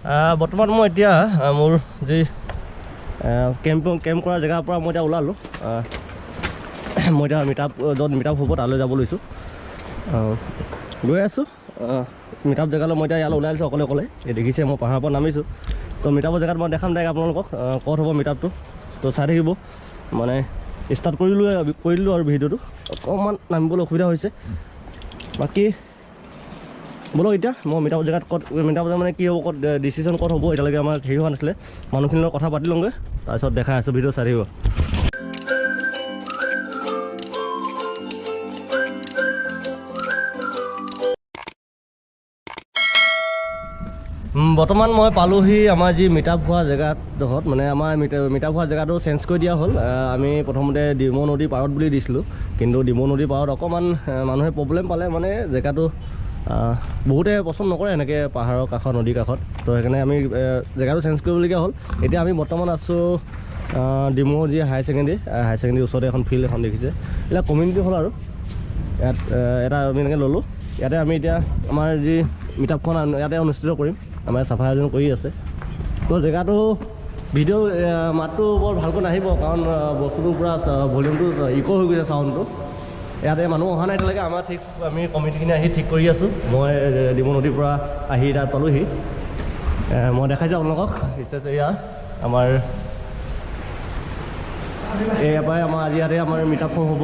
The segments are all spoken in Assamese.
বৰ্তমান মই এতিয়া মোৰ যি কেম্প কেম্প কৰা জেগাৰ পৰা মই এতিয়া ওলালোঁ। মই এতিয়া মিটআপ য'ত মিটআপ হ'ব তালৈ যাব লৈছোঁ, গৈ আছোঁ মিটআপ জেগালৈ। মই এতিয়া ইয়ালৈ ওলাই আহিছোঁ অকলে অকলে। এই দেখিছে মই পাহাৰৰ পৰা নামিছোঁ। তো মিটআপৰ জেগাত মই দেখাম ডাইৰেক্ট আপোনালোকক ক'ত হ'ব মিটআপটো, তো চাই থাকিব। মানে ষ্টাৰ্ট কৰিলোঁ আৰু ভিডিঅ'টো অকণমান নামিবলৈ অসুবিধা হৈছে। বাকী ব'লক এতিয়া মই মিটআপ জেগাত ক'ত মিটআপ মানে কি হ'ব, ক'ত ডিচিশ্যন ক'ত হ'ব এতিয়ালৈকে আমাৰ হেৰি হোৱা নাছিলে। মানুহখিনিৰ লগত কথা পাতি লওঁগৈ, তাৰপিছত দেখাই আছোঁ, ভিডিঅ' চাই থাকিব। বৰ্তমান মই পালোহি আমাৰ যি মিটআপ হোৱা জেগাডোখৰত। মানে আমাৰ মিটআপ হোৱা জেগাটো চেঞ্জ কৰি দিয়া হ'ল। আমি প্ৰথমতে ডিমৌ নদীৰ পাৰত বুলি দিছিলোঁ, কিন্তু ডিমৌ নদীৰ পাৰত অকণমান মানুহে প্ৰব্লেম পালে। মানে জেগাটো বহুতে পচন্দ নকৰে এনেকৈ পাহাৰৰ কাষত, নদীৰ কাষত। তো সেইকাৰণে আমি জেগাটো চেঞ্জ কৰিবলগীয়া হ'ল। এতিয়া আমি বৰ্তমান আছোঁ ডিমৌ যি হায়াৰ ছেকেণ্ডেৰী, হায়াৰ ছেকেণ্ডেৰীৰ ওচৰতে এখন ফিল্ড এখন দেখিছে, এইবিলাক কমিউনিটি হ'ল আৰু ইয়াত এটা আমি এনেকৈ ল'লোঁ। ইয়াতে আমি এতিয়া আমাৰ যি মিটআপখন ইয়াতে অনুষ্ঠিত কৰিম। আমাৰ চাফা আয়োজন কৰি আছে। তো জেগাটো ভিডিঅ' মাতটো বৰ ভালকৈ নাহিব, কাৰণ বস্তুটো পূৰা ভলিউমটো ইক' হৈ গৈছে চাউণ্ডটো। ইয়াতে মানুহ অহা নাই এতিয়ালৈকে। আমাৰ ঠিক আমি কমিটিখিনি আহি ঠিক কৰি আছোঁ। মই ডিমৌ নদীৰ পৰা আহি তাত পালোহি। মই দেখাইছোঁ আপোনালোকক এয়া আমাৰ ইয়াৰ পৰাই আমাৰ আজি ইয়াতে আমাৰ মিটআপখন হ'ব।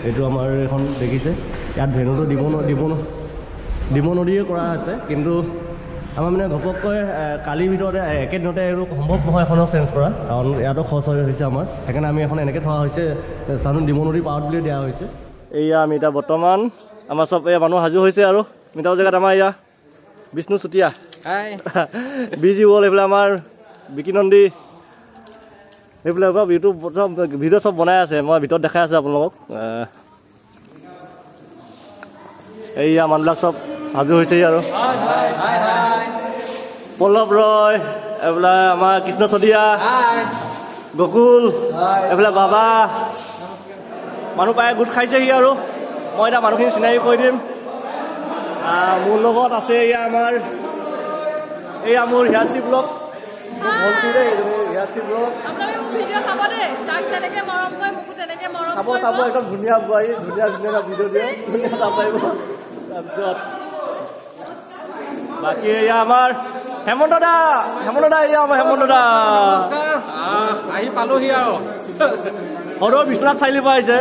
এইটো আমাৰ এইখন দেখিছে, ইয়াত ভেনুটো ডিমৌ নদীয়ে কৰা আছে, কিন্তু আমাৰ মানে ঘপককৈ কালিৰ ভিতৰতে একেদিনতে এইটো সম্ভৱ নহয় এখনো চেঞ্জ কৰা, কাৰণ ইয়াতো খৰচ হৈছে আমাৰ। সেইকাৰণে আমি এখন এনেকৈ থোৱা হৈছে, স্থানো ডিমৌ নদীৰ পাৰত বুলিয়ে দিয়া হৈছে। এয়া আমি এতিয়া বৰ্তমান আমাৰ চব এয়া মানুহ সাজু হৈছে আৰু মিটাৰ জেগাত আমাৰ এয়া বিষ্ণু চুতীয়া, বিজি ৱৰ্ল্ড, এইফালে আমাৰ বিকি নন্দী, এইবিলাক ইউটিউব চব ভিডিঅ' চব বনাই আছে। মই ভিতৰত দেখাই আছোঁ আপোনালোকক। এইয়া মানুহবিলাক চব সাজু হৈছেহি আৰু পল্লৱ ৰয়, এইবিলাক আমাৰ কৃষ্ণ চদিয়া, গকুল, এইবিলাক বাবা, মানুহ প্ৰায় গোট খাইছেহি আৰু। মই এতিয়া মানুহখিনি চিনাকি কৰি দিম। মোৰ লগত আছে এয়া আমাৰ এয়া মোৰ হিয়াচি ব্লগ, ভণ্টি দেই, হিয়াচি ব্লগ। চাব চাব, একদম ধুনীয়া বোৱাৰী, ধুনীয়া ধুনীয়া ভিডিঅ' দিয়ে, ধুনীয়া চাব পাৰিব। তাৰপিছত বাকী এয়া আমাৰ হেমন্ত দা, হেমন্ত দা, এয়া আমাৰ হেমন্ত দা। আহি পালোহি আৰু সদৌ বিশ্বনাথ চাৰিআলিৰ পৰা আহিছে,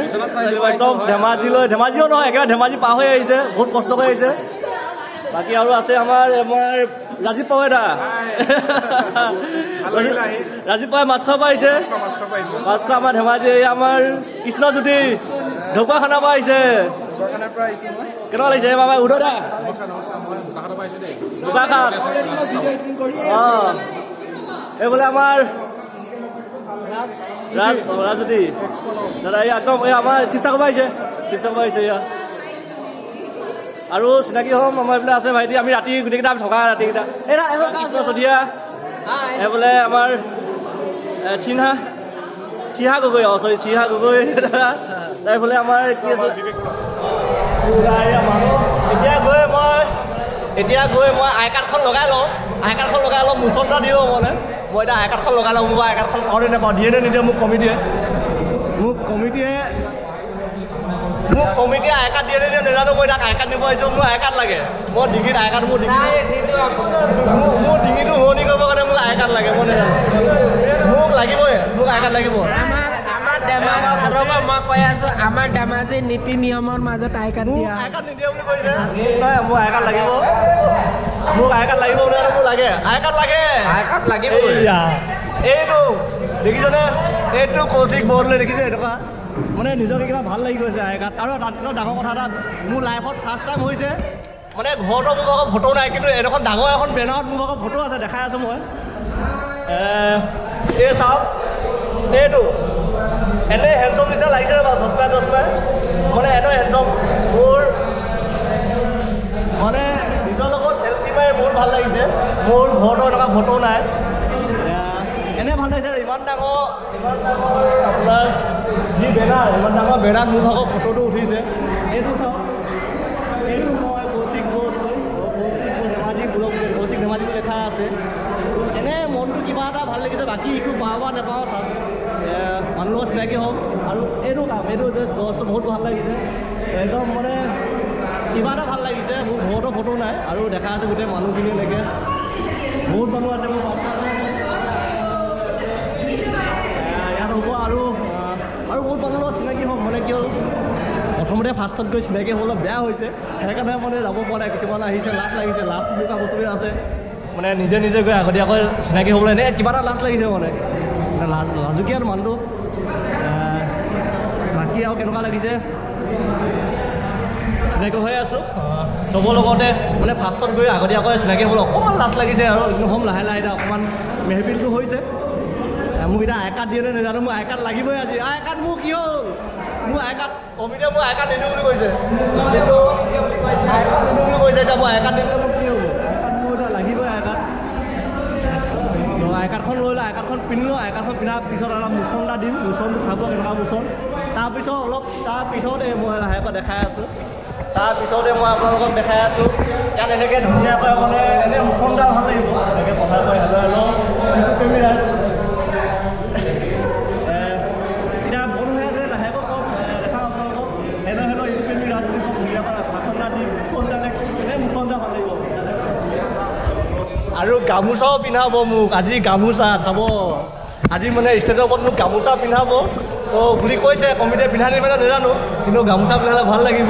একদম ধেমাজিলৈ, ধেমাজিও নহয় একেবাৰে ধেমাজি পাৰ হৈ আহিছে, বহুত কষ্ট কৰি আহিছে। বাকী আৰু আছে আমাৰ আমাৰ ৰাজীৱ পাৱে দা, ৰাজীৱ পাৱে মাছ খোৱা পৰা আহিছে, মাছ খোৱা আমাৰ ধেমাজি। আমাৰ কৃষ্ণজ্যোতি ঢকুৱাখানাৰ পৰা আহিছে। কেনেকুৱা লাগিছে আমাৰ উদয় দা? বোকাখাত। অঁ, এই বোলে আমাৰ ৰাজজ্যোতি দাদা, এই একদম এই আমাৰ শিৱসাগৰ পৰা আহিছে, শিৱসাগৰ পৰা আহিছে এয়া। আৰু চিনাকি হ'ম আমাৰ এইফালে আছে ভাইটি, আমি ৰাতি গোটেইকেইটা থকা ৰাতিকেইটা। এই কৃষ্ণ চদিয়া, এই বোলে আমাৰ চিনহা চিহা গগৈ, অঁ চৰি চিহা গগৈ দাদা। এইফালে আমাৰ কি আছে মানুহ। এতিয়া গৈ মই আই কাৰ্ডখন লগাই লওঁ, আই কাৰ্ডখন লগাই অলপ মোচন এটা দিওঁ। মানে মই এতিয়া আই কাৰ্ডখন লগাই লওঁ, মোৰ আই কাৰ্ডখন পাওঁ নে নাপাওঁ, দিয়ে নে নিদিয়ে মোক কমিটিয়ে, মোক কমিটিয়ে আই কাৰ্ড দিয়ে নে নিদিয়ে নাজানো। মই তাক আই কাৰ্ড নিব আহিছোঁ, মোৰ আই কাৰ্ড লাগে। মই ডিঙিত আই কাৰ্ড, মোৰ ডিঙিটো মোৰ ডিঙিটো শুৱনি কৰিবৰ কাৰণে মোক আই কাৰ্ড লাগে। মই নাজানো, মোক লাগিবই, মোক আই কাৰ্ড লাগিব। মই কৈ আছো, আমাৰ ধেমাজি নীতি নিয়মৰ মাজত আই কাৰ্ড দিয়া, আই কাৰ্ড নিদিয়ে বুলি কৈছে। নাই, মোক আই কাৰ্ড লাগিব, মোক আই কাৰ্ড লাগিব, মোক লাগে আই কাৰ্ড লাগে, আই কাৰ্ড লাগিব। এইটো দেখিছনে, এইটো কৌশিক বৰদলৈ দেখিছে, এনেকুৱা মানে নিজকে কিবা ভাল লাগি গৈছে আই কাৰ্ড। আৰু তাতকৈ ডাঙৰ কথা এটা, মোৰ লাইফত ফাৰ্ষ্ট টাইম হৈছে, মানে ঘৰতো মোৰ ভাগৰ ফটো নাই, কিন্তু এনেখন ডাঙৰ এখন বেনাৰত মোৰ ভাগৰ ফটো আছে, দেখাই আছোঁ মই। এই চাওক, এইটো এনেই হেণ্ডচম নিচিনা লাগিছে বাৰু, চশমা তচমা, মানে এনেই হেণ্ডচম। মোৰ মানে নিজৰ লগত চেল্ফি মাৰি বহুত ভাল লাগিছে। মোৰ ঘৰতো এনেকুৱা ফটো নাই, এনেই ভাল লাগিছে। ইমান ডাঙৰ আপোনাৰ যি বেনাৰ, ইমান ডাঙৰ বেনাৰত মোৰ ভাগৰ ফটোটো উঠিছে। এইটো চাওক, এইটো মই কৌশিক বৰদলৈ, কৌশিক ধেমাজি ব্লগ, কৌশিক ধেমাজি বুলি লেখা আছে। কিবা এটা ভাল লাগিছে। বাকী একো পাওঁ বা নাপাওঁ, মানুহ লগত চিনাকি হ'ম। আৰু এইটো কাম, এইটো জাষ্ট গছটো বহুত ভাল লাগিছে, একদম মানে কিবা এটা ভাল লাগিছে। মোৰ ঘৰতো ফটো নাই আৰু দেখা আছে গোটেই মানুহখিনি এনেকৈ বহুত মানুহ আছে। মোৰ ইয়াত হ'ব আৰু আৰু বহুত মানুহৰ লগত চিনাকি হ'ম। মানে কি হ'ল, প্ৰথমতে ফাৰ্ষ্টত গৈ চিনাকি হ'বলৈ বেয়া হৈছে, সেইকাৰণে মানে যাব পৰা নাই। কিছুমান আহিছে, লাজ লাগিছে, লাজ বুলি বস্তুবোৰ আছে, মানে নিজে নিজে গৈ আগতীয়াকৈ চিনাকি হ'বলৈ এনেই কিবা এটা লাজ লাগিছে, মানে লাজ লাজুকীয়া মানুহটো। বাকী আৰু কেনেকুৱা লাগিছে, চিনাকি হৈ আছোঁ চবৰ লগতে। মানে ফাৰ্ষ্টত গৈ আগতীয়াকৈ চিনাকি হ'বলৈ অকণমান লাজ লাগিছে আৰু হ'ম লাহে লাহে এতিয়া অকণমান মেহফিলটো হৈছে। মোক এতিয়া আই কাৰ্ড দিয়ে নে নাজানো, মোৰ আই কাৰ্ড লাগিবই আজি। আই কাৰ্ড মোৰ কি হ'ল, মোৰ আই কাৰ্ড অমিতে মোৰ আই কাৰ্ড নিদিওঁ বুলি কৈছে, আই কাৰ্ড নিদিওঁ বুলি কৈছে। এতিয়া মই আই কাৰ্ড নিদিলে মোৰ কি হ'ব, আই কাৰ্ড মোৰ এতিয়া লাগিবই। আই কাৰ্ড, আই কাৰ্ডখন লৈ লওঁ, আই কাৰ্ডখন পিন্ধিলোঁ। আই কাৰ্ডখন পিন্ধাৰ পিছত অলপ মোচন এটা দিম, মোচনটো চাব কেনেকুৱা মোচন। তাৰপিছত অলপ তাৰপিছতে মই লাহেকৈ দেখাই আছোঁ, তাৰপিছতে মই আপোনালোকক দেখাই আছোঁ। ইয়াত এনেকৈ ধুনীয়াকৈ মানে এনেই মোচন এটা ভাল লাগিব, এনেকৈ কথা কয় হেল্ল' হেল্ল' প্ৰেমী ৰাজ। এতিয়া বন্ধ হৈ আছে, লাহেকৈ কম দেখাম আপোনালোকক। হেল্ল' হেল্ল' ইউটিউব প্ৰেমী ৰাজ বুলি কম, ধুনীয়াকৈ ভাষণ এটা দিম, মোচন এটা এনেই মোচন এটা ভাল লাগিব। আৰু গামোচাও পিন্ধাব মোক আজি, গামোচা চাব আজি, মানে ষ্টেজৰ ওপৰত মোক গামোচা পিন্ধাব তো বুলি কৈছে। কমিটিয়ে পিন্ধাই নিপিন্ধাই নাজানো, কিন্তু গামোচা পিন্ধালে ভাল লাগিব।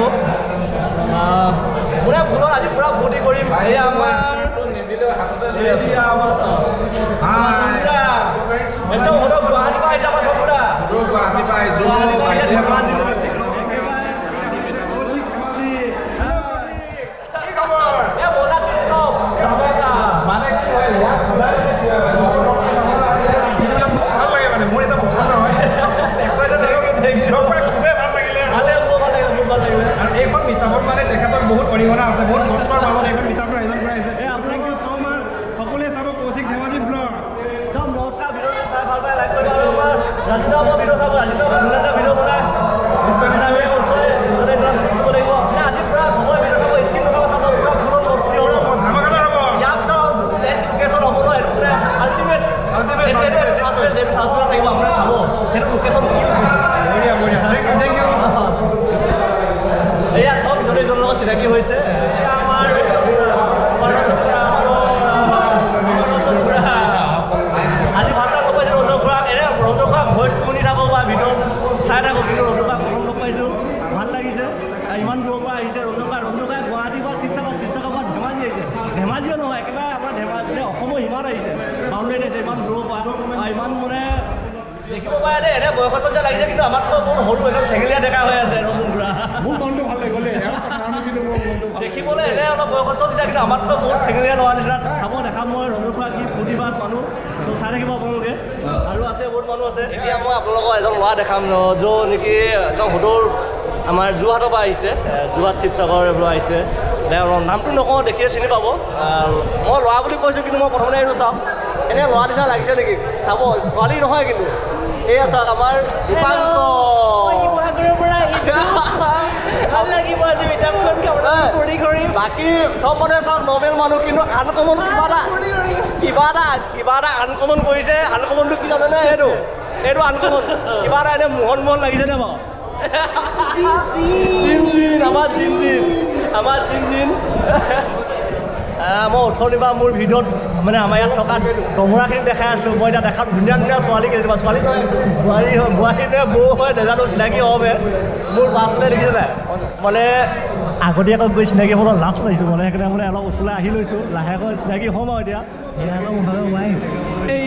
পূৰা ভুলত আজি পূৰা ফূৰ্তি কৰিম। এয়া আমাৰ একদম গুৱাহাটীৰ পৰা আহিছে, আমাৰ চবুৰা গুৱাহাটীৰ পৰা আহিছে। মানে কি হয়, ইয়াত ভাল লাগে, মানে মোৰ এটা পচন্দ হয়। খুবেই ভাল লাগিলে, ভাল লাগিলে। আৰু এইখন মিটাপত মানে তেখেতৰ বহুত অৰিহণা আছে, বহুত কষ্টৰ মাজত এইখন মিটাপটো আয়োজন কৰা হৈছে। Thank you so মাছ। সকলোৱে চাব কৌশিক ধেমাজি ব্লগ। একদম নমস্কাৰ। ভিডিঅ'টো চাই ভাল পাই লাইক কৰিব আৰু আমাৰ ৰাজিতা ভিডিঅ' চাব, ৰাজিতা ধুনীয়া এটা ভিডিঅ' বনায়। নিশ্চয় নিশ্চয় দিব লাগিব মানে আজি পূৰা চবৰে ভিডিঅ' চাব, স্ক্ৰীন লগাব চাব, পূৰা ফুলৰ মস্তি হ'ব, ধামাকাদাৰ হ'ব। ইয়াৰ পিছত যোনটো নেক্সট লোকেশ্যন হ'ব ন, সেইটো মানে আল্টিমেট আল্টিমেট ছাছপেঞ্চ, সেইটো ছাছপেঞ্চ থাকিব, আপোনালোকে চাব সেইটো লোকেশ্যন কি। বঢ়িয়া বঢ়িয়া, thank U thank U. এয়া চব ইজনে ইজনৰ লগত চিনাকি হৈছে। এয়া আমাৰ আজি ভাত লগ পাইছোঁ ৰঞ্জন খুৰাক। এনে ৰঞ্জন খুৰাক ভইচটো শুনি থাকোঁ বা ভিডিঅ'ত চাই থাকোঁ, কিন্তু ৰঞ্জন খুৰাক প্ৰথম লগ পাইছোঁ, ভাল লাগিছে। ইমান দূৰৰ পৰা আহিছে ৰঞ্জন খুৰা। ৰঞ্জন খুৰাই গুৱাহাটীৰ পৰা শিৱসাগৰ, শিৱসাগৰৰ পৰা ধেমাজি আহিছে। ধেমাজিও নহয়, একেবাৰে আমাৰ ধেমাজি অসমৰ সীমাত আহিছে, বাউণ্ডেৰীত আহিছে ইমান দূৰৰ পৰা। ইমান মানে দেখিব পাৰে দেই, এনে বয়সস্থ যে লাগিছে, কিন্তু আমাতকৈ বহুত সৰু, একদম চেঙেলীয়া ডেকা হৈ আছে ৰঞ্জন খুৰা। মোৰ মনটো ভাল লাগিল দেই, দেখিবলৈ এনে অলপ বয়সস্থ নিচিনা, কিন্তু আমাতকৈ বহুত চেঙেলীয়া ল'ৰা নিচিনা। চাব দেখাম মই ৰঞ্জন খুৰা কি ফূৰ্তিবাজ মানুহ, তো চাই থাকিব আপোনালোকে। আৰু আছে বহুত মানুহ আছে। এতিয়া মই আপোনালোকক এজন ল'ৰা দেখাম, য'ত নেকি একদম সুদূৰ আমাৰ যোৰহাটৰ পৰা আহিছে, যোৰহাট শিৱসাগৰ এইবোৰ আহিছে। নামটো নকওঁ, দেখিয়ে চিনি পাব। মই ল'ৰা বুলি কৈছোঁ, কিন্তু মই প্ৰথমতে এইটো চাওঁ এনেই ল'ৰা নিচিনা লাগিছে নেকি চাব, ছোৱালী নহয় কিন্তু। এয়া চাওক আমাৰ দীপাংক। ভাল লাগিব আজি মিটাপখন, ফূৰ্তি কৰিম। বাকী চব মানুহে চাওক নৰ্মেল মানুহ, কিন্তু আনকমন কিবা এটা কিবা এটা কিবা এটা আনকমন কৰিছে। আনকমনটো কি জানেনে? সেইটো এইটো আনকমন কিবা এটা এনে মোহন মোহন লাগিছে নে বাৰু? জিন জিন, আমাৰ জিন জিন, আমাৰ জিন জিন। মই উঠনিৰ পৰা মোৰ ভিডিঅ'ত মানে আমাৰ ইয়াত থকা দমৰাখিনি দেখাই আছিলোঁ। মই এতিয়া দেখাম ধুনীয়া ধুনীয়া ছোৱালী কেইজনীমান, ছোৱালী নহয় বোৱাৰী হয়, বোৱাৰী নে বৌ হয় নাজানো, চিনাকি হ'মহে। মোৰ পাছফালে দেখিছে নাই, মানে আগতীয়াকৈ গৈ চিনাকি হ'বলৈ লাজ লাগিছোঁ, মানে সেইকাৰণে মানে অলপ ওচৰলৈ আহি লৈছোঁ, লাহেকৈ চিনাকি হ'ম আৰু এতিয়া। এই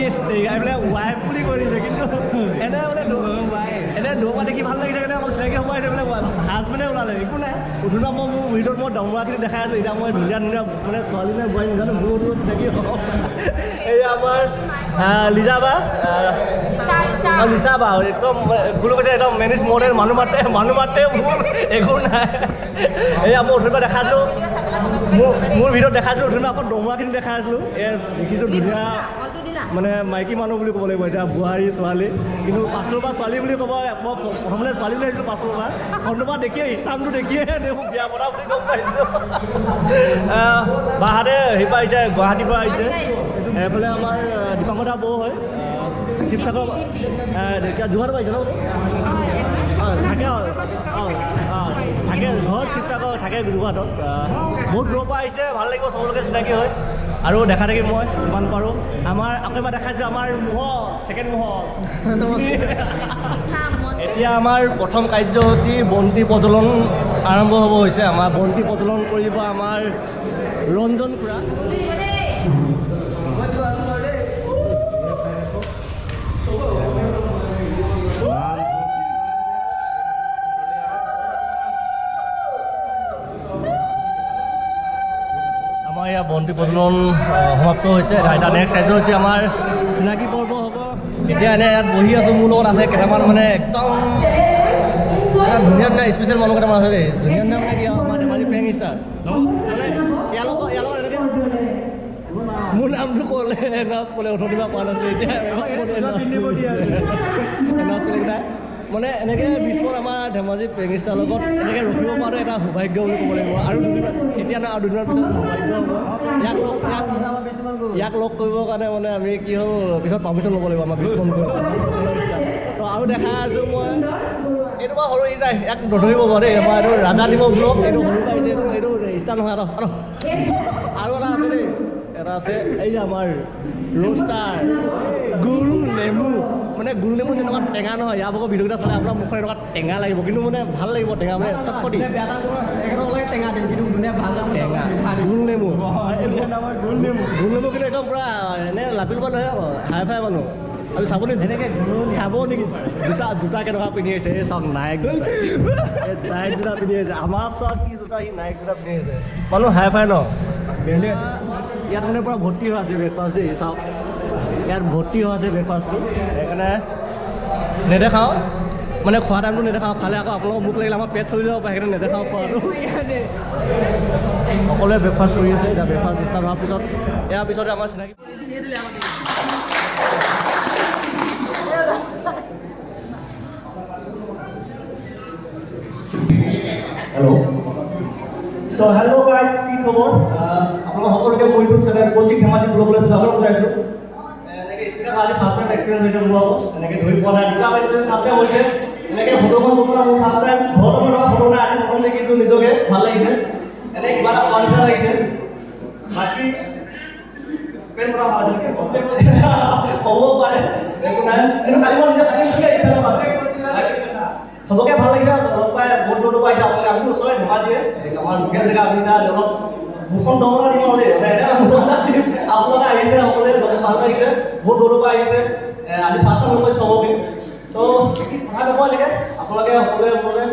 এইবিলাক ৱাইফ বুলি কৈ দিছে, কিন্তু এনে মানে এনে দৌৰা দেখি ভাল লাগিছে কাৰণে অলপ চিনাকি হ'ব আহিছে, বোলে হাজবেণ্ডে ওলালে। একো নাই, উঠোনা মই মোৰ ভিডিঅ'ত মই দমৰাখিনি দেখাই আছোঁ। এতিয়া মই ধুনীয়া ধুনীয়া মানে ছোৱালী নে বোৱাৰী নাজানো, বহুত চিনাকি হ'ব। এই আমাৰ লিজা বা, লিচা বা একদম ভুল কৈছে, একদম মেনিজ মডেল, মানুহ মাতে মানুহ মাতে ভুল একো নাই। এয়া মই উঠনিৰ পৰা দেখাইছিলোঁ, মোৰ ভিডিঅ'ত দেখাইছিলোঁ, উঠনিৰ পৰা আকৌ দমৰাখিনি দেখাই আছিলোঁ। এই দেখিছোঁ ধুনীয়া মানে মাইকী মানুহ বুলি ক'ব লাগিব এতিয়া, বোৱাৰী ছোৱালী, কিন্তু পাছৰ পৰা ছোৱালী বুলি ক'ব। মই প্ৰথমতে ছোৱালী বুলি ভাবিছিলোঁ, পাছৰ পৰা ফোনটোৰ পৰা দেখিয়ে ষ্টাম্পটো দেখিয়ে দেখোঁ বিয়া পতা বুলি গম পাইছোঁ। বাহাতে সেই পৰা আহিছে, গুৱাহাটীৰ পৰা আহিছে। এইফালে আমাৰ দীপাংকৰ দা বৌ হয়, শিৱসাগৰ এতিয়া যোৰহাট পাইছে ন? অঁ, থাকে, অঁ অঁ থাকে ঘৰত শিৱসাগৰ, থাকে যোৰহাটত। বহুত দূৰৰ পৰা আহিছে, ভাল লাগিব চবলৈকে চিনাকি হৈ আৰু দেখা দেখি মই যিমান পাৰোঁ। আমাৰ আকৌ এবাৰ দেখাইছোঁ আমাৰ মোহন, ছেকেণ্ড মোহন। এতিয়া আমাৰ প্ৰথম কাৰ্যসূচী বন্তি প্ৰজ্বলন আৰম্ভ হ'ব হৈছে। আমাৰ বন্তি প্ৰজ্বলন কৰিব আমাৰ ৰঞ্জন খুৰা। আমাৰ ইয়াৰ বন্তি প্ৰজ্বলন সমাপ্ত হৈছে। এতিয়া নেক্সট কাৰ্যসূচী আমাৰ চিনাকি পৰ্ব হ'ব। এতিয়া এনে ইয়াত বহি আছোঁ, মোৰ লগত আছে কেইটামান মানে একদম ধুনীয়া ধুনীয়া স্পেচিয়েল মানুহ কেইটামান আছে দেই। ধুনীয়া ধুনীয়া মানে কি আৰু আমাৰ ধেমাজি প্ৰেং ষ্টাৰ। মানে ইয়াৰ লগত এনেকৈ মোৰ নামটো ক'লে এনাউন্স ক'লে উঠনিৰ পৰা কোৱা নাছিলে, এতিয়া এনাউন্স ক'লে কেইটাই মানে এনেকৈ বিস্মত আমাৰ ধেমাজি প্ৰেং ষ্টাৰৰ লগত এনেকৈ ৰখিব পৰাটো এটা সৌভাগ্য বুলি ক'ব লাগিব। আৰু দুদিনমান এতিয়া নহয়, আৰু দুদিনমান পিছত সৌভাগ্য হ'ব। ইয়াক লগ কৰিবৰ কাৰণে মানে আমি কি হ'ল, পিছত পাৰ্মিশ্যন ল'ব লাগিব আমাৰ বিস্মন। তো আৰু দেখা আছোঁ মই এইটো বাৰু সৰু নাই, ইয়াক নধৰিব বাৰু দেই। আমাৰ এইটো ৰাজা দিব ব্লগ, এইটো সৰু পাইছে, এইটো ষ্টাৰ নহয়। আৰু আৰু এটা আছে দেই, এটা আছে এই যে আমাৰ ৰ'ষ্টাৰ গুৰু নেমু। মানে গুৰু নেমু যেনেকুৱা টেঙা নহয়, ইয়াৰ ভাগৰ ভিডিঅ'কেইটা চালে আপোনাৰ মুখত এনেকুৱা টেঙা লাগিব, কিন্তু মানে ভাল লাগিব টেঙা, মানে চটপটি টেঙা দিম, কিন্তু ধুনীয়া ভাল টেঙা গুল নেমু। গুল নেমু কিন্তু একদম পূৰা এনে লাপিল মানুহ নহয় আকৌ, হাই ফাই মানুহ। আমি চাব নেকি যেনেকৈ চাব নেকি জোতা জোতা কেনেকুৱা পিন্ধি আহিছে? এই চাওক, নাইক জোতা, নাইক জোতা পিন্ধি আহিছে। আমাৰ চোৱা কি জোতা, সি নাইক জোতা পিন্ধি আহিছে। মানুহ হাই ফাই ন। ইয়াত মানে পূৰা ভৰ্তি হৈ আছে ব্ৰেকফাষ্ট দেই, চাওক ইয়াত ভৰ্তি হৈ আছে ব্ৰেকফাষ্টটো। সেইকাৰণে নেদেখাওঁ, মানে খোৱা টাইমটো নেদেখাওঁ, খালে আকৌ আপোনালোকৰ ভোক লাগিলে আমাৰ পেট চলি যাব পাৰে, সেইকাৰণে নেদেখাওঁ খোৱাটো। সকলোৱে ব্ৰেকফাষ্ট কৰি আছে। এতিয়া ব্ৰেকফাষ্ট ষ্টাৰ্ট হোৱাৰ পিছত ইয়াৰ পিছতে আমাৰ চিনাকি। হেল্ল' তো হেল্ল' গাইজ, কি খবৰ আপোনালোক সকলোকে? মোৰ ইউটিউব চেনেল কৌশিক ধেমাজি ব্লগলৈ স্বাগতম জনাইছোঁ। এনেকৈ স্পীডত আজি ফাৰ্ষ্ট টাইম এক্সপিৰিয়েঞ্চ হৈছে মোৰ, আকৌ এনেকৈ ধৰি পোৱা নাই, দুটা এক্সপিৰিয়েঞ্চ ফাৰ্ষ্ট টাইম হৈছে। এনেকৈ ফটোখন বনোৱা মোৰ ফাৰ্ষ্ট টাইম, ঘৰতো মই থকা ফটো নাই, আজি প্ৰথম দেখিছোঁ, নিজকে ভাল লাগিছে, এনেই কিবা এটা পোৱা নিচিনা লাগিছে। বাকী পেন কৰা হৈছে নেকি ক'ব পাৰে, একো নাই, এইটো কালি মই নিজে পাতি। চবকে ভাল লাগিছে লগ পাই, বহুত দূৰৰ পৰা আহিছে আপোনালোকে। আমিতো ওচৰতে ধেমাজিয়ে, আমাৰ লোকেল জেগা। আমি এতিয়া অলপ মোচন দমনা দিম আৰু দেই, মানে এতিয়া মোচন দিম। আপোনালোকে আহিছে সকলোৱে ভাল লাগিছে, বহুত দূৰৰ পৰা আহিছে, আজি ফাৰ্ষ্ট টাইম লগ চবকে। ত' কথা নকওঁ, এনেকৈ আপোনালোকে সকলোৱে মানে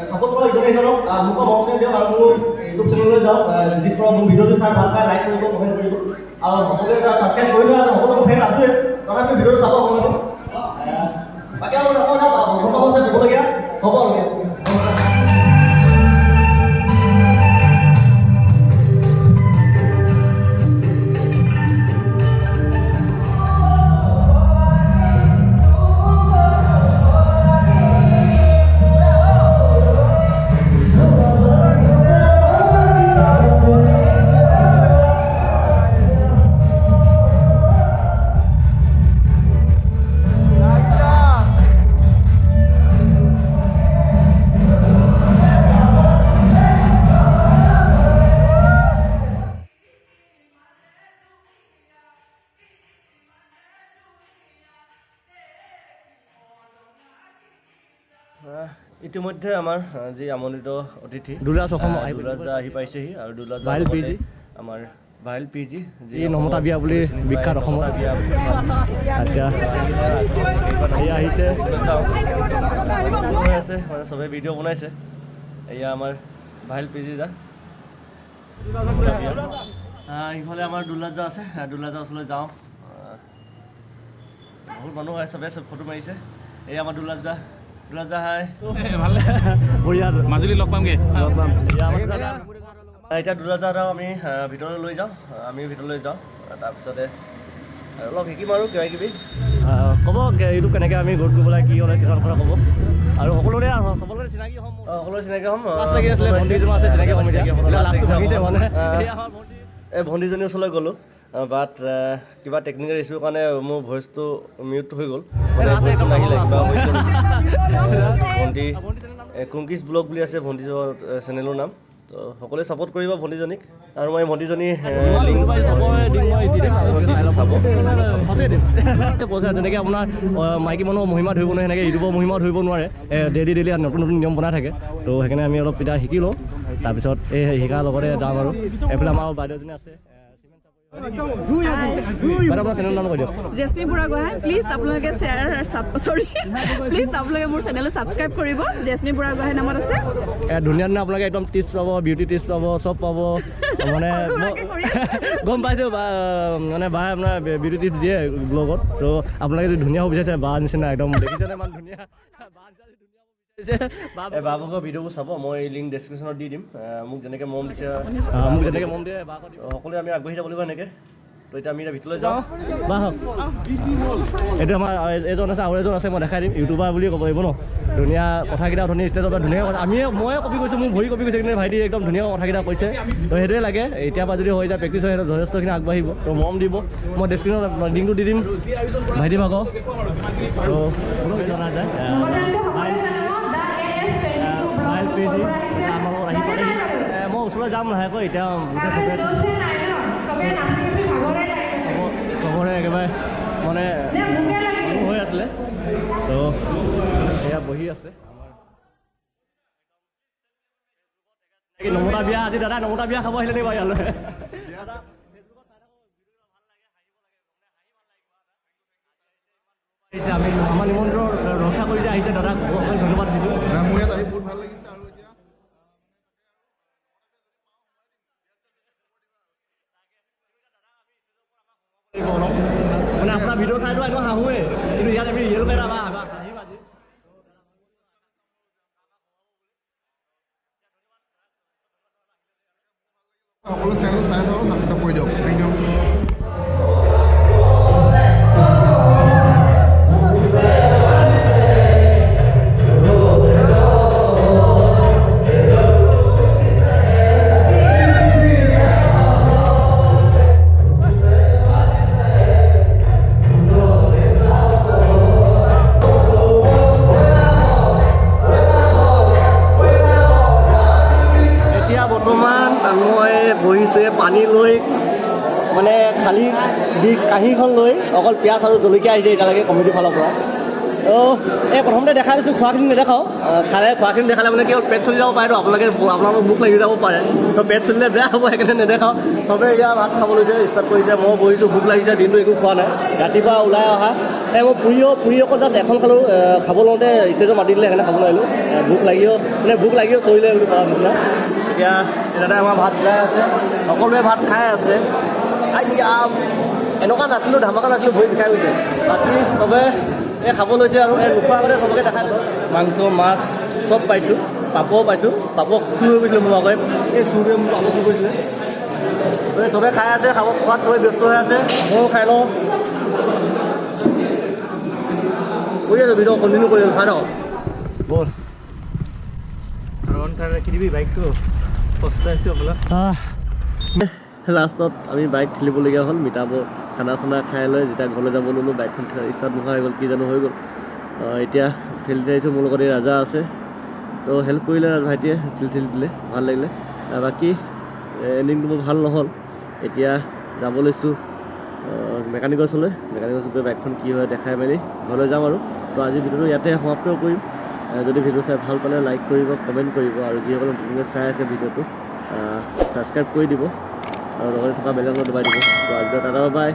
ছাপোৰ্ট কৰক ইজনে সিজনক, মোকো মৰম চেনেহ দিয়ক আৰু মোৰ ইউটিউব চেনেললৈ যাওক, ভিজিট কৰক। মোৰ ভিডিঅ'টো চাই ভাল পায় লাইক কৰিব, কমেণ্ট কৰিব আৰু সকলোৱে ছাবস্ক্ৰাইব কৰি লোৱা আছে, সকলোকে ফেন আছোৱে, তথাপি ভিডিঅ'টো চাব আপোনালোকে। বাকী আৰু নকওঁ, যাওক বহুত আছে ক'বলগীয়া হ'ব আৰু। ইতিমধ্যে আমাৰ যি আমন্ত্ৰিত অতিথি দুলাজ অসম দুলাজ দা আহি পাইছেহি আৰু দুলাজ ভাইল পি জি, আমাৰ ভাইল পি জি, যি নমতা বিয়া বুলি বিখ্যাত অসমত। এতিয়া আহিছে আছে, মানে চবে ভিডিঅ' বনাইছে। এয়া আমাৰ ভাইল পি জি দা। ইফালে আমাৰ দুলাজ দা আছে, দুলাজ দা ওচৰলৈ যাওঁ। বহুত মানুহ হয়, চবে চব ফটো মাৰিছে। এয়া আমাৰ দুলাজ দা। দুলাজ দা হাই, বঢ়িয়া, মাজুলী লগ পামগৈ। লগ পাম। এতিয়া দুলাজ দাক আমি ভিতৰলৈ লৈ যাওঁ, আমি ভিতৰলৈ যাওঁ, তাৰপিছতে অলপ শিকিম আৰু কিবা কিবি ক'ব ইউটিউব কেনেকৈ আমি গ্ৰ'থ কৰিব লাগে, কি হ'লে কিছুমান কথা ক'ব আৰু সকলোৰে চবৰে চিনাকি হ'ম, সকলোৰে চিনাকি হ'ম। লাজ লাগি আছিলে, ভণ্টি এজনো আছে, চিনাকি হ'ম। এতিয়া লাজটো ভাঙিছে মানে। এই ভণ্টিজনীৰ ওচৰলৈ গ'লোঁ, বাট কিবা টেকনিকেল ইছ্যুৰ কাৰণে মোৰ ভইচটো মিউট হৈ গ'ল, মানে ভইচটো নাহিলে, কিবা হৈছে। ভণ্টি কুংকিজ ব্লগ বুলি আছে ভণ্টি চেনেলৰ নাম। তো সকলোৱে ছাপোৰ্ট কৰিব ভণ্টিজনীক আৰু মই ভণ্টিজনী লিংক চাব। পইচা যেনেকৈ আপোনাৰ মাইকী মানুহৰ মহিমা ধৰিব নোৱাৰে, সেনেকৈ ইউটিউবৰ মহিমাও ধৰিব নোৱাৰে। ডেইলি ডেইলি নতুন নতুন নিয়ম বনাই থাকে। তো সেইকাৰণে আমি অলপ এতিয়া শিকি লওঁ, তাৰপিছত এই শিকাৰ লগতে যাম। আৰু এইফালে আমাৰ বাইদেউ এজনী আছে। বাইদেউ, আপোনাৰ চেনেলৰ নাম কৈ দিয়ক। জেচমি বুঢ়াগোহাঁই। প্লিজ আপোনালোকে শ্বেয়াৰ, চৰি, প্লিজ আপোনালোকে মোৰ চেনেলটো ছাবস্ক্ৰাইব কৰিব। জেচমি বুঢ়াগোহাঁই নামত আছে। ধুনীয়া ধুনীয়া আপোনালোকে একদম টিপছ পাব, বিউটি টিপছ পাব, চব পাব। মানে সৰু-সুৰাকে কৰি আছোঁ। গম পাইছোঁ বা, মানে বাই আপোনাৰ বিউটি টিপছ দিয়ে ব্লগত। ত' আপোনালোকে যদি ধুনীয়া হ'ব বিচাৰিছে বা নিচিনা, একদম দেখিছেনে ইমান ধুনীয়া বা নিচিনা যদি ধুনীয়া হ'ব বিচাৰিছে, এই বাভাগৰ ভিডিঅ'বোৰ চাব, মই লিংক ডেছক্ৰিপশ্যনত দি দিম। মোক যেনেকৈ মৰম দিছে, মোক যেনেকৈ মৰম দিয়ে বাকো দিব। সকলোৱে আমি আগবাঢ়ি যাব লাগিব এনেকৈ। তো এতিয়া আমি এতিয়া ভিতৰলৈ যাওঁ। বাহক, এইটো আমাৰ এজন আছে আৰু এজন আছে, মই দেখাই দিম। ইউটিউবাৰ বুলি ক'ব লাগিব ন। ধুনীয়া কথাকেইটা, ধুনীয়া ষ্টেজৰ পৰা ধুনীয়া কথা। আমিয়ে ময়ে কপি কৰিছোঁ, মোৰ ভৰি কপি গৈছে, কিন্তু ভাইটি একদম ধুনীয়া কথাকেইটা কৈছে। তো সেইটোৱে লাগে। এতিয়াৰ পৰা যদি হৈ যায়, প্ৰেক্টিছ হয়, সেইটো যথেষ্টখিনি আগবাঢ়িব। তো মৰম দিব, মই ডেছক্ৰিপশ্যনত লিংকটো দি দিম ভাইটি ভাগৰ। তো জনা যায় পেজি আমাৰ লগত আহি পালেহি। মই ওচৰলৈ যাম লাহেকৈ। এতিয়া গোটেই চবে চবৰে একেবাৰে মানে মানুহ হৈ আছিলে। তো এয়া বহি আছে আমাৰ নমতা বিয়া। আজি দাদা নমতা বিয়া খাব আহিলে নেকি বাৰু ইয়ালৈ? আহিছে, আমি আমাৰ নিমন্ত্ৰণ ৰক্ষা কৰি যে আহিছে দাদাক ধন্যবাদ দিছোঁ। মোৰ ইয়াত আহি বহুত ভাল লাগিছে আৰু এতিয়া অলপ মানে আপোনাৰ ভিডিঅ' চাইতো এনেও হাঁহোৱে, কিন্তু ইয়াত আমি ৰিয়েলকৈ এটা হাঁহিম আজি। সকলো চেনেল চাই চাব, ছাবস্ক্ৰাইব কৰি দিয়ক। Thank you. এতিয়া বৰ্তমান মই বহিছোঁ পানী লৈ, মানে খালী ডিছ কাঁহীখন লৈ, অকল পিঁয়াজ আৰু জলকীয়া আহিছে এতিয়ালৈকে কমিটিৰ ফালৰ পৰা। তো এই প্ৰথমতে দেখাই দিছোঁ, খোৱাখিনি নেদেখাওঁ। খালে খোৱাখিনি দেখালে মানে কি হ'ল, পেট চলি যাব পাৰেতো, আপোনালোকৰ মুখ লাগি যাব পাৰে। তো পেট চলিলে বেয়া হ'ব, সেইকাৰণে নেদেখাওঁ। চবেই এতিয়া ভাত খাব লৈছে, ষ্টাৰ্ট কৰিছে। মই বহিছোঁ, ভোক লাগিছে, দিনটো একো খোৱা নাই, ৰাতিপুৱা ওলাই অহা। এই মই পুৰি অকল জাষ্ট এখন খালোঁ। খাব লওঁতে ষ্টেজত মাতি দিলে, সেইকাৰণে খাব নোৱাৰিলোঁ। ভোক লাগিও, মানে ভোক লাগিও চলিলে বুলি কোৱা নিচিনা। এতিয়া দাদাই আমাৰ ভাত ওলাই আছে, সকলোৱে ভাত খাই আছে। আইয়া, এনেকুৱা নাছিলোঁ, ধামাকা নাছিলোঁ, ভৰি বিষাই গৈছে। বাকী চবে এই খাব লৈছে আৰু এই নোখোৱা আগতে চবকে দেখাই লৈছোঁ। মাংস মাছ চব পাইছোঁ, পাপও পাইছোঁ। পাপক চুৰ হৈ গৈছিলে মোৰ আগতে, এই চুৰটোৱে মোৰ পাপক চুৰ কৰিছিলে। এই চবে খাই আছে, খাব খোৱাত চবে ব্যস্ত হৈ আছে, ময়ো খাই লওঁ। কৰি আছোঁ ভিডিঅ' কণ্টিনিউ কৰি আছোঁ, খাই থাকক ব'ল। ৰাখি দিবি বাইকটো, কষ্ট হৈছে বোলা। লাষ্টত আমি বাইক ঠেলিবলগীয়া হ'ল। মিটাব খানা চানা খাই লৈ যেতিয়া ঘৰলৈ যাব ল'লোঁ, বাইকখন ষ্টাৰ্ট নোহোৱা হৈ গ'ল, কি জানো হৈ গ'ল। এতিয়া ঠেলি আহিছোঁ, মোৰ লগত এই ৰাজা আছে। তো হেল্প কৰিলে ভাইটিয়ে, ঠেলি ঠেলি দিলে, ভাল লাগিলে। বাকী এণ্ডিংটো মোৰ ভাল নহ'ল। এতিয়া যাব লৈছোঁ মেকানিকৰ ওচৰলৈ। মেকানিকৰ ওচৰত গৈ বাইকখন কি হয় দেখাই মেলি ঘৰলৈ যাম আৰু। তো আজি ভিডিঅ'টো ইয়াতে সমাপ্ত কৰিম। যদি ভিডিঅ' চাই ভাল পালে লাইক কৰিব, কমেণ্ট কৰিব আৰু যিসকলে নতুনকৈ চাই আছে ভিডিঅ'টো ছাবস্ক্ৰাইব কৰি দিব আৰু লগতে থকা বেল আইকনটো দবাই দিব। তো আজিলৈ টাটা, বাই।